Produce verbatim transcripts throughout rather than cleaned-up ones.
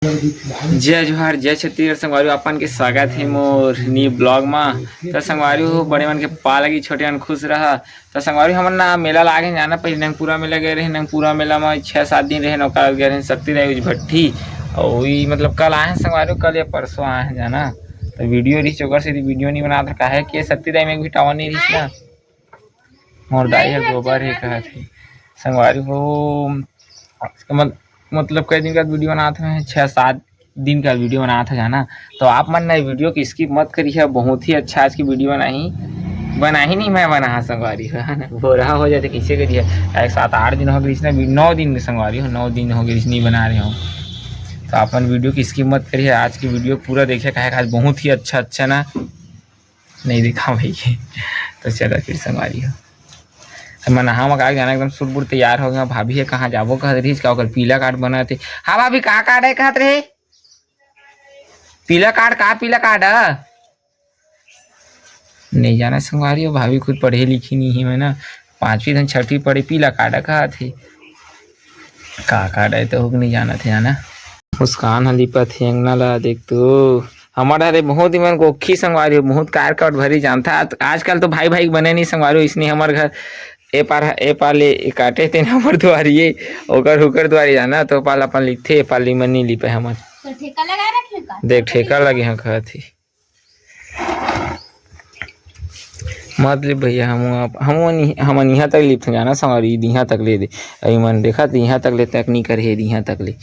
जय जोहार, जय छत्तीसगढ़ संगवारी हो, आपन के स्वागत हे मोर नी blog मा। त संगवारी हो, बड़े मन के पालगी, छोटे मन खुश रहा। त संगवारी हो, हमन ना मेला ला आगे जाना, पहले नंगपुरा मेला गए रहे, नंगपुरा मेला मा छह सात दिन रहे, ओकर बाद गए रहे शक्ति दाई उज भट्ठी, अउ ई मतलब कल आए हैं संगवारी हो, कल या परसों आए हैं जाना। त video रिच ओकर से video नहीं बनात रहे, काहे कि शक्ति दाई में भी tower नहीं रिच ना। मोर दाई ह गोबर हे कहत हे। संगवारी हो, मत-, मतलब कई दिन का video बनात हे, छह सात दिन का video बनात हे जाना। तो आप मन ना video की skip मत करिए, बहुत ही अच्छा आज की video बनाही, बनाही नहीं मैं बना संगवारी हो, है ना, बोरहा हो जाते कैसे करिए। एक सात आठ दिन हो गए इसने, नौ दिन के संगवारी हो, नौ दिन हो गए इसने बना रहे हो। तो आप मन video की skip मत करिए, आज की video पूरा देखिए, काहे कि आज बहुत ही अच्छा अच्छा ना नहीं दिखा भाई। तो चलो फिर संगवारी हो, अब मैं नहा मका के जाना, एकदम सुरबुर तैयार हो गया। भाभी हे कहाँ जाबो कहत रहिस, का ओकर पीला कार्ड बनत हे। हाँ भाभी, का कार्ड है कहत रहे? पीला कार्ड का, पीला कार्ड है? नहीं जाना संगवारी हो, भाभी खुद पढ़े लिखी नहीं है, मैं ना पांचवी धन छठी पढ़े, पीला कार्ड कहत हे। का कार्ड है तो हुक नहीं जाना थे जाना। मुस्कान ह लिपत हे अंगना ला, देख तो। हमर हरे बहुत ही मन गोखी संगवारी हो, बहुत कार काट भरी जानता। आज-, आजकल तो भाई भाई बने नहीं संगवारी हो, इसने हमर घर ए पार, ए पार ले काटे तेन हमर दुआरिये, ओकर हुकर दुआरी जाना, तो पाल अपन लिखथे, ए पार ली मन नहीं लिपे हमन। तो ठेका लगा रखे का? देख, ठेका लगे हैं कहत ही। मत ले भैया, हम आप, हम नहीं, हमन इहाँ तक लिपथे जाना संगवारी, इहाँ तक ले दे। अई मन देखा, इहाँ तक ले तक नहीं करे, इहाँ तक ले।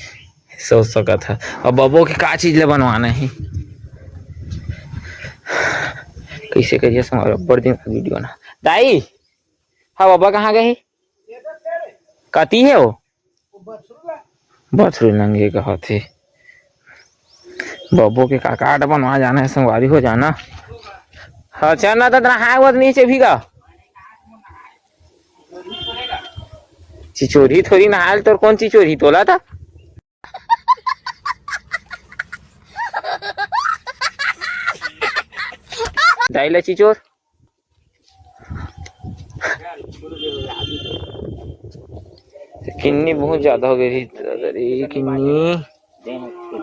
सोच सकत ह। अब बबो के का चीज ले बनवाना हे? कैसे करिए संगवारी, बड़ दिन का video ना। दाई, हाँ, बबा कहाँ गए? कती हे वो? बछरू नंगे कहत हे। बबो के का कार्ड बनवा जाना है, संगवारी हो जाना। हाँ, चल ना, तो नहाए हुआ नीचे भीगा। चिचोरी थोड़ी नहायल, तोर कौन चिचोरी तोला था? दाई ला चिचोर। किन्नी बहुत ज्यादा हो गई थी, दादा रे, किन्नी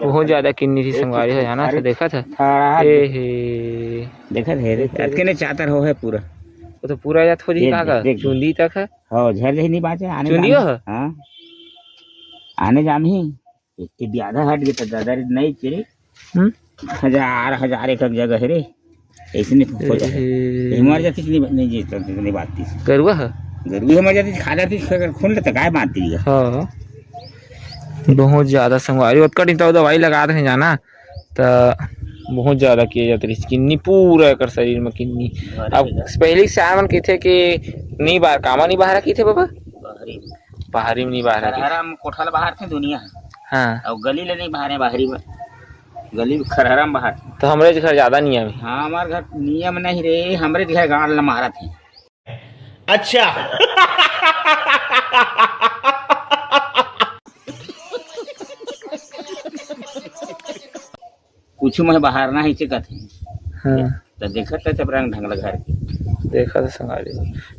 बहुत ज्यादा किन्नी थी, संगवारी हो जाना था, देखा था? हाँ, ए हे। देखा था रे, अतके ने चातर हो है पूरा। वो तो पूरा जात हो जी देख, का देख, का? देख। चुंदी तक है। हाँ, झर जही नहीं बाचे, आने चुंदियो जाम। है? हाँ। आने जाम ही। ये, ये भी आधा हट गया था, दादा रे, नहीं तेरे। हम्म? हजार, हजार एक, एक जगह है रे। ऐसे नहीं हो जाए। ए। ये मर जाती कि नहीं, नहीं जी, तो नहीं बात थी। गरुआ है? गरुआ मर जाती, खा जाती, अगर खून लेता, गाय मारती है। हाँ। बहुत ज्यादा संगवारी, ओतका दिन तो दवाई लगा रहे जाना, त बहुत ज्यादा किए जात रहिस किन्नी, पूरा एकर शरीर में किन्नी। अब पहली से आमन कहिथे कि नहीं बार, कामा नहीं बाहरा कहिथे बाबा? बाहरी। बाहरी में नहीं बाहरा कहिथे। खरहरा में कोठा ले बाहर थे दुनिया। हाँ। और गली ले नहीं बाहरे, बाहरी में। गली में खरहरा में बाहर थे। तो हमरे घर ज्यादा नियम है। हाँ, हमारे घर नियम नहीं रे, हमरे घर गाड़ ले मारा थे। अच्छा। कुछ में बाहर ना ही चिकत है। हाँ। तो देखत है सब रंग ढंग लगा के। देखत है संगवारी।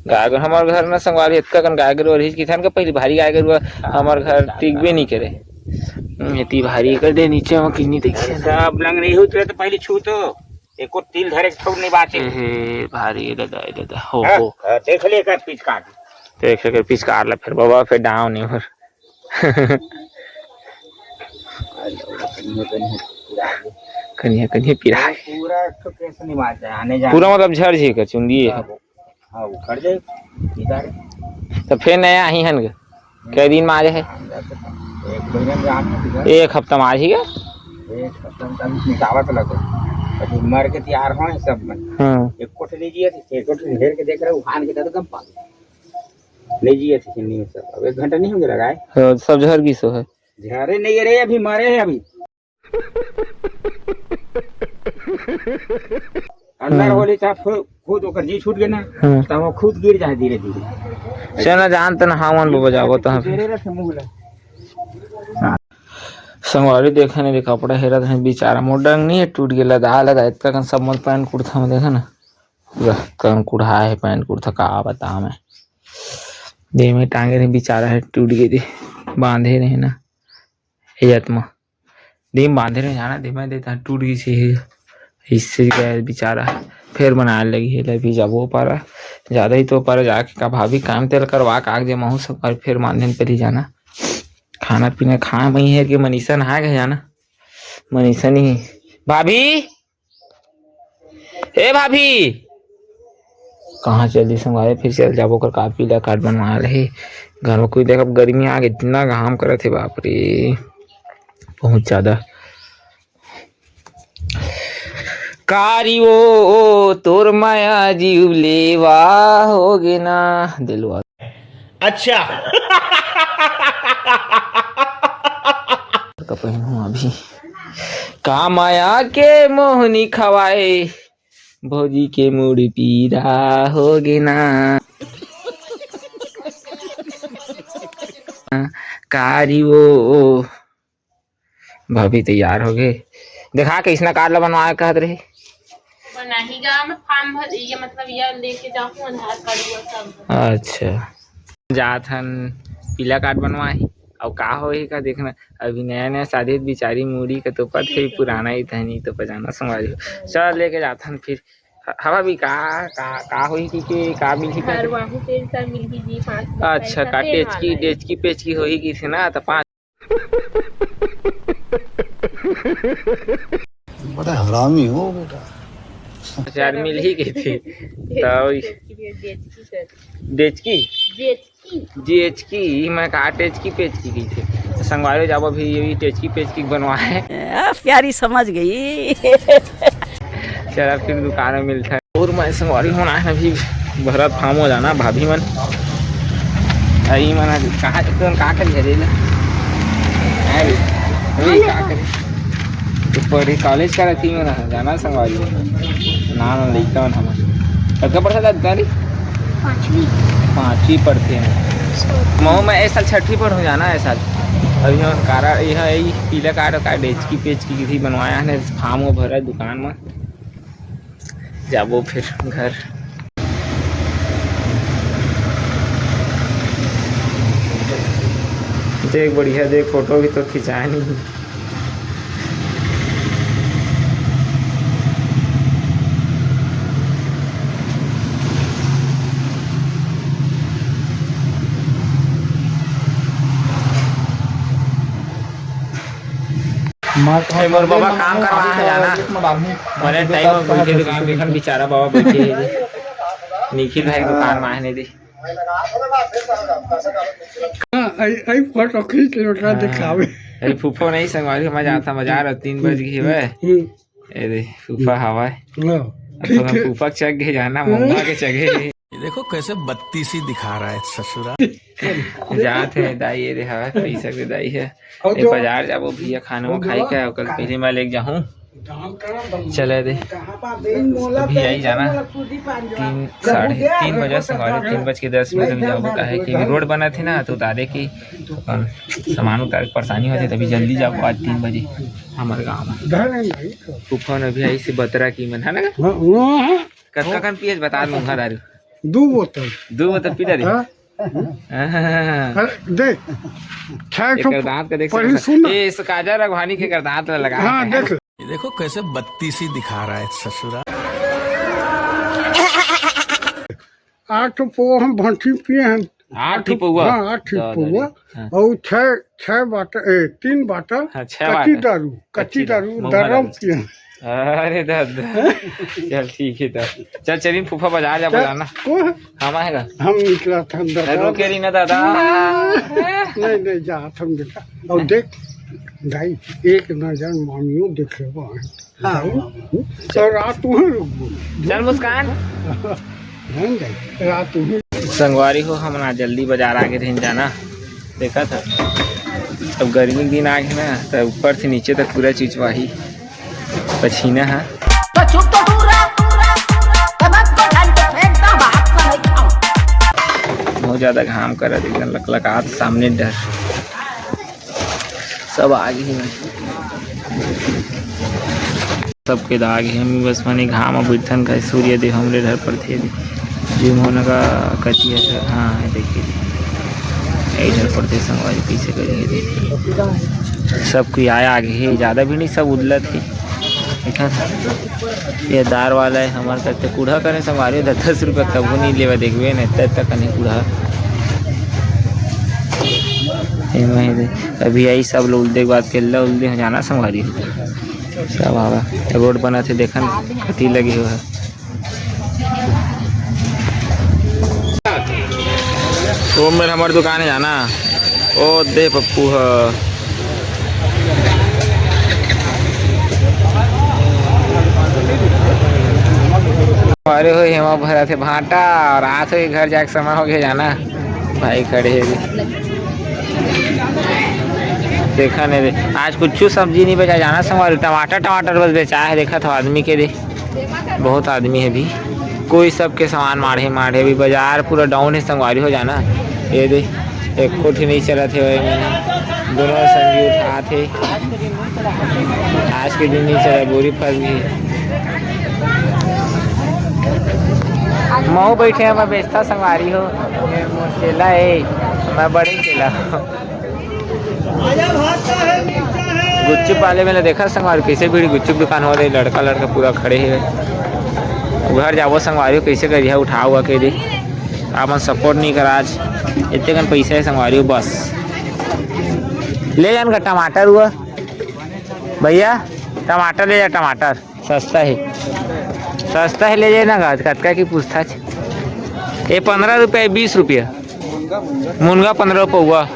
गाय गरु, हमार घर ना संगवारी, इतका कन गाय गरु रहिस किथन के पहली भारी गाय गरु, हाँ, हमार घर हाँ, टिकबे नहीं करे। हम्म, इतनी भारी कर दे नीचे में किन्नी देखिए ना। सब रंग नहीं होते तो पहले छू तो एको तिल धरे के ठोक नहीं बाचे। ए हे, भारी दादा, ए दादा, हो, हाँ, हो। हाँ, देख ले कर पिचकार। देख ले कर पिचकार ला फिर बाबा, फिर डाउन नहीं हो। कनिया, कनिया पिराए। पूरा एक ठो केस नहीं बाचे, आने जाने। पूरा मतलब झड़ झी का चुंदी है। हाँ, वो, हाँ, वो खड़ जाए, इधर। तो फिर नया ही हन गे। कई दिन में आ जाए? एक महीना में आ जाए। एक हफ्ता में आ जाए? एक हफ्ता में तब निकालत लगे। अभी मर के तैयार हो सब मन। हाँ। एक कोठ लीजिए, एक कोठ घेर के देख रहे, उफान के दर्द कम पा। नहीं जिए थे किन्नी में सब। अब एक घंटा नहीं होंगे लगाए। हाँ, सब झर गिस हे। झरे नहीं रे, अभी मरे हैं अभी। अंदर हाँ। होली था, फु-, खुद ओकर जी छूट गए ना, हाँ। तब वो खुद गिर जाए धीरे धीरे। चल ना, जान त ना, हावन बबा जाबो त हाँ। तेरे रखे मुंह ला। संगवारी देखे नहीं रे, कपड़ा हेरत हे बेचारा, मोर डंग नहीं है, टूट गया, लदा लदा, इतना कन सब मोर पैंट कुर्ता में देखे ना। पूरा कन कुढ़ा है पैंट कुर्ता, का बता मैं। दे में टांगे रहे बेचारा है, टूट गए दे, बांधे रहे ना। हे जात में दे म बांधे रहे जाना, दे मैं देता टूट गई से, इससे गए बेचारा। फिर बनाए लगी है, ले भी जाबो पारा, ज्यादा ही तो पारा जाके का भाभी काम तेल करवा काग जे महू सब, और फिर बांधे परी जाना। खाना पीना खा वही है कि मनीषा नहा गए जाना, मनीषा नहीं। भाभी, ए भाभी, कहाँ चली संगवारी? फिर चल जाबो कर का पीला कार्ड बनवा रहे घर में। कोई देख, अब गर्मी आगे इतना घाम करत है, बाप रे, बहुत ज्यादा। कारी वो, ओ, तोर माया जीव लेवा हो गे ना, दिलवा। अच्छा। का पहनूं अभी? का माया के मोहनी खवाए, भौजी के मुड़ी पीरा हो गे ना। कारी वो, भाभी तैयार हो गए। देखा, कैसना कार्ड ला बनवाए कहत रही। बनाही गा, मैं फॉर्म भर, ये मतलब, ये लेके जाऊँ आधार कार्ड, वो सब। अच्छा, जात हन पीला कार्ड बनवाए। अब का होही का देखना, अभी नया नया शादी, बिचारी मुड़ी का तो पता है, पुराना ही तहनी तो पजाना संभाली। चल, लेके जात हन फिर। ह-, हवा भी का, का, का होही कि, कि का मिलही का? घर वहीं पे सब मिलही जी, पाँच अच्छा, का टेचकी, टेचकी पेचकी होही कि थे ना, तो पाँच बड़ा हरामी हो बेटा। हजार मिलही कहिथे। त डेचकी, डेचकी, डेचकी। डेचकी, मैं कहा टेचकी पेचकी कहिथे। त संगवारी जाबो अभी ये टेचकी पेचकी बनवाए। आ, प्यारी समझ गई। चला फिर दुकान में मिलता है। और मैं संगवारी होना है अभी भरत फार्म हो जाना भाभी मन। आई मन आज कहाँ एकदम का करी हरे ना। अरे, अरे का करी? ऊपर ही कॉलेज का रहती मन जाना संगवारी। ना ना लेता हूँ हम। कब का पढ़ता था गाड़ी? पाँचवीं। पाँचवीं पढ़ते हैं। मऊ मैं इस साल छठी पढ़ूँ जाना है साल। अभी हम कारा यह यही पीला कार्ड का डेचकी पेचकी किसी बनवाया है फार्म वो भरा दुकान में। जाबो फिर घर। देख बढ़िया, देख फोटो भी तो खिंचाए नहीं। ए, मोर बाबा काम करवा है जाना। मने टाइम में बैठे दुकान में, एखन बेचारा बाबा बैठे हे। निखिल भाई दुकान में आहे नहीं दे। हाँ, आई, आई फोटो खींच लो, का हाँ, दिखावे। अरे फूफो नहीं संगवारी, मैं जाता, मैं जा रहा, तीन बज गई है। हम्म। ए दे, फूफा हवा है। हाँ, अब ठीक तो हम है। फूफा के चक गए जाना, हाँ। मम्मा के चक गए। ये देखो कैसे बत्तीसी दिखा रहा है ससुरा। जात है दाई, ये दे हवा, पैसा के दाई है। और ए, जो बाजार जाबो भैया, खाना वो खाई जो के, ओकर पहले मैं लेके जाहूँ। चले दे। अभी आई जाना। तीन, साढ़े तीन बजे से, हमारे तीन बज के दस मिनट में जाबो, काहे कि रोड बनत हे ना, तो उतारे के अपन सामान उतारे के परेशानी होथे, तभी जल्दी जाबो आज तीन बजे हमर गाँव में। फूफा ने अभी आई से बतरा की मन, है ना? हाँ, हाँ, हाँ। कतका कन पियस बता दूंगा दारू। दू बोतल। दू बोतल पी डारी? हाँ। हाँ। अरे, देख, छह ठो एकर दांत का देख पढ़ी सकत सुन। ए, इस काजल राघवानी के एकर दांत ला लगा हाँ, है। देख। ये देखो कैसे बत्तीसी दिखा रहा है ससुरा। आठ ठो पौवा हम भट्टी पिए हैं। आठ ही पौवा? हाँ, आठ ही पौवा। हाँ। और छह, छह बाटल, ए, तीन बाटल हाँ, छह कच्ची बाटल। दारू, कच्ची कच्ची दारू, दारू, महुआ दर्रा दारू। पिए हैं। अरे दादा। चल ठीक है तो। चल चलिए फूफा बाजार जा चल, बोला ना। कौन? हम आएगा। हम निकला था दादा। रुके रही ना दादा। नहीं, नहीं, जा, हम देखा। और देख, भाई, एक नजर मामियो देखे हुआ है। हाँ। तो रात तुहें रुकबो। चल मुस्कान। ध्यान दे, रात तुहें। संगवारी हो, हम ना जल्दी बाजार आगे रहिन जाना। देखा था, अब गर्मी के दिन आगे ना, तो ऊपर से नीचे तक पूरा चिचवाही पसीना है। तो चुप तो तू रह, तू रह, तू रह। समझ को ढंग से फेंक दो, बाहर का नहीं खाओ। बहुत ज्यादा घाम करत, एकदम लकलकात सामने डर। सब आगे हे भाई, सबके दाग हे। हम बस मने घाम में बैठन का सूर्य देव हमरे डर पड़थे। जिम होने का कचिया था, हाँ, ये देखिए, यही डर पड़थे संगवारी, पीछे करिए देखिए। सब कोई आया आगे हे, ज्यादा भीड़ नहीं, सब उदलत हे। देखा, ये दार वाला हे हमर करते, कूढ़ा करे संगवारी, दस दस रुपया कभू नहीं लेवा, देखबे न, इतना इतना कने कूढ़ा। ये वहीं दे, अभी आई सब लोग उलदे के बाद केला उलदे हो जाना संगवारी। सब आवा, रोड बनत हे, देखन कति लगे हुए हे। वो मेर हमर दुकान हे जाना, ओ दे पप्पू ह। अरे हो, हेमा भरा थे भाटा और आज हो घर जाके समय हो गया जाना। भाई खड़े हे भी। देखा नहीं रे, आज कुछ सब्जी नहीं बेचा जाना संगवारी, टमाटर, टमाटर बस बेचा हे, देखा था आदमी के दे। बहुत आदमी हे अभी, कोई सबके सामान माढ़े माढ़े, अभी बाजार पूरा डाउन हे संगवारी हो जाना। ये दे, एक कोठी नहीं चलत हे, दोनों संगी उठात हे। आज के दिन नहीं चला, बोरी फंस गई। महू बैठे हे, मैं बेचता संगवारी हो, ये मोर चेला हे, मैं बड़े चेला हो। गुपचुप वाले मेर देखा संगवारी, कैसे भीड़, गुपचुप दुकान हो रही, लड़का लड़का पूरा खड़े हे। घर जाबो संगवारी, कैसे करिया उठा हुआ के दे, आपन सपोर्ट नहीं करा आज, इतने कन पैसा हे संगवारी, बस ले जान का टमाटर हुआ भैया, टमाटर ले जा, टमाटर सस्ता हे, सस्ता हे, ले जाए ना गा, कतका की पूछताछ। ये पंद्रह रुपया, बीस रुपया, मुनगा पंद्रह पौवा।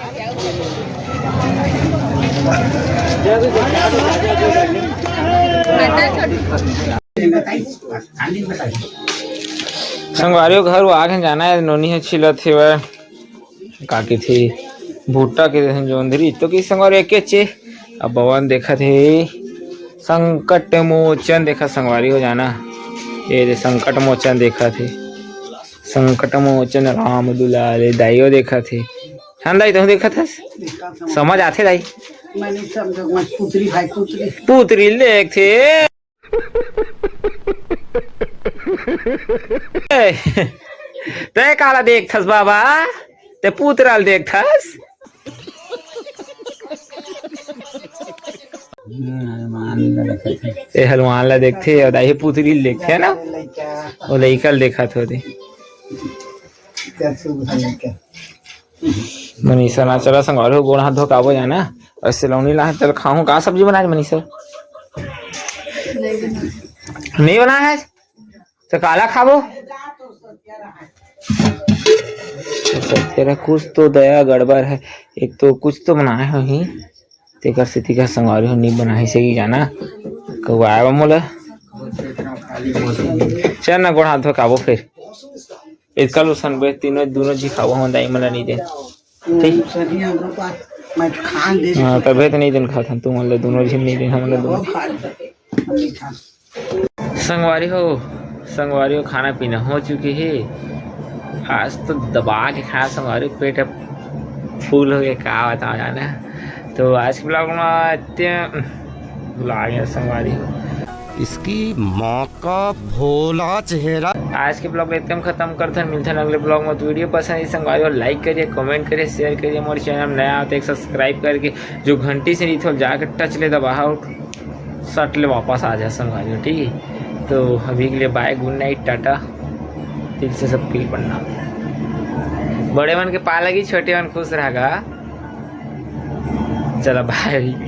संगवारी हो घर वो आगे जाना हे, नोनी हे छिलत हे वह। का कहिथे, भुट्टा के जोंधरी तो कि संगवारी एके चे। अब बबा देखत हे संकट मोचन, देखत संगवारी हो जाना, ये दे संकट मोचन देखत हे, संकट मोचन राम दुलारे, दाईओ देखत हे। हाँ दाई, तहूँ देखत हस? समझ आथे दाई? मैंने समझा, मैं पुतरी भाई, पुतरी। पुतरी देखथे। ए, तै काला देखथस बाबा? तै पुतरा ल देखथस? हनुमान ला देखत हे। ए हनुमान ला देखथे, अउ दाई पुतरी ल देखथे, है ना? ओ लइका ल देखत होथे। मनीषा ना चला संगवारी हो, गोड़ हाथ धो के आबो जाना। अउ सिलौनी ला चल खाहूँ। का सब्जी बनाए मनीषा? नहीं बनाए हे तो काला खाबो? तो तेरा कुछ तो दया गड़बड़ हे, एक तो कुछ तो बनाए होही, तेकर से तेकर संगवारी हो नहीं बनाए से ही जाना। कौआ आए बा मोला। चल ना गोड़ हाथ धो के आबो फिर। एतका लो सन बे, तीनों, दूनों झी खाबो, हमन दाई मन ला नहीं दे। ठीक? सही हम लोग का, मैं खान दे हाँ, तभे तो नहीं दिन खात हन, तुमन ला दूनों झी नहीं दिन, हमन ला दूनों। खा ले। हम नहीं खान। संगवारी हो, संगवारी हो, खाना पीना हो चुके हे। आज तो दबा के खाया संगवारी, पेट अब फुल हो गया, का बताओ जाना। तो आज के vlog में इतने भुला गया संगवारी हो। इसकी माँ का भोला चेहरा। आज के vlog एकदम खतम करथन, मिलथन अगले vlog में। तो video पसंद आइस संगवारी हो, like करिए, comment करिए, share करिए। मोर channel नया हो तो एक subscribe करके जो घंटी से नहीं थो जाके touch ले दबाओ, सट ले वापस आ जा संगवारी हो, ठीक है। तो अभी के लिए bye, good night, टाटा, दिल से सबके लिए प्रणाम। बड़े मन के पाय लगी, छोटे मन खुश रहा गा। चला bye।